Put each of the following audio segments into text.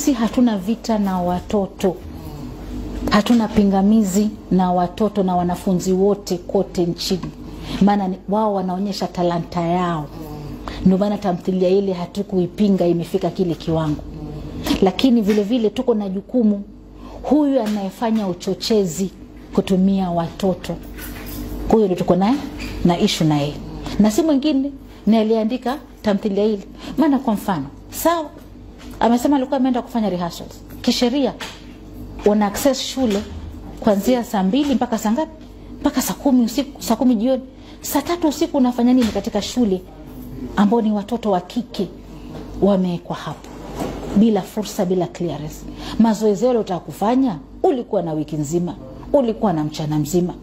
Sisi hatuna vita na watoto, hatuna pingamizi na watoto na wanafunzi wote kote nchini, maana wao wanaonyesha talanta yao. Ndio maana tamthilia ile hatukuipinga, imefika kile kiwango. Lakini vile vile tuko na jukumu, huyu anayefanya uchochezi kutumia watoto, huyo ndio tuko naye na issue naye, na si mwingine ni aliandika tamthilia ile. Maana kwa mfano, sawa, amesema alikuwa ameenda kufanya rehearsals. Kisheria wana access shule kuanzia saa 2 mpaka saa ngapi? Mpaka saa 10 usiku, saa 10 jioni. Saa 3 usiku unafanya nini katika shule ambao ni watoto wa kike wamewekwa hapo bila fursa, bila clearance? Mazoezi yale utakufanya, ulikuwa na wiki nzima, ulikuwa na mchana mzima,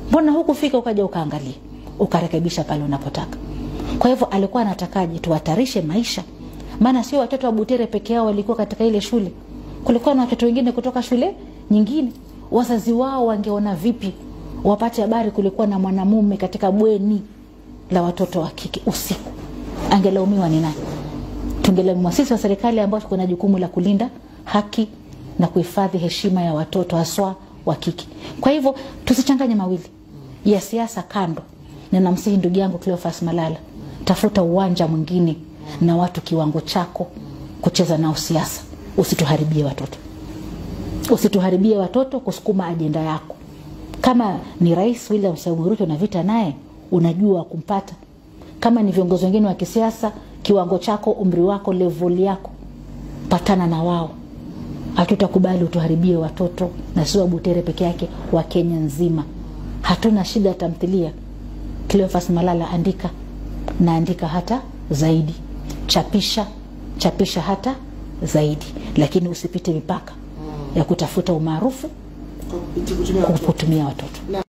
mbona hukufika ukaja ukaangalia ukarekebisha pale unapotaka? Kwa hivyo alikuwa anatakaje tuhatarishe maisha? Maana sio watoto wa Butere peke yao walikuwa katika ile shule, kulikuwa na watoto wengine kutoka shule nyingine. Wazazi wao wangeona vipi wapate habari kulikuwa na mwanamume katika bweni la watoto wa kike usiku? Angelaumiwa ni nani? Tungelaumiwa sisi wa serikali ambao tuko na jukumu la kulinda haki na kuhifadhi heshima ya watoto haswa wa kike. Kwa hivyo tusichanganye mawili ya siasa kando. Na namsihi ndugu yangu Cleophas Malala, tafuta uwanja mwingine na watu kiwango chako kucheza nao siasa. Usituharibie watoto, usituharibie watoto kusukuma ajenda yako. Kama ni Rais William Samoei Ruto na vita naye, unajua kumpata. Kama ni viongozi wengine wa kisiasa, kiwango chako, umri wako, level yako, patana na wao. Hatutakubali utuharibie watoto, na sio Butere peke yake, wa Kenya nzima. Hatuna shida tamthilia. Cleophas Malala, andika na andika hata zaidi, chapisha, chapisha hata zaidi, lakini usipite mipaka ya kutafuta umaarufu kutumia watoto.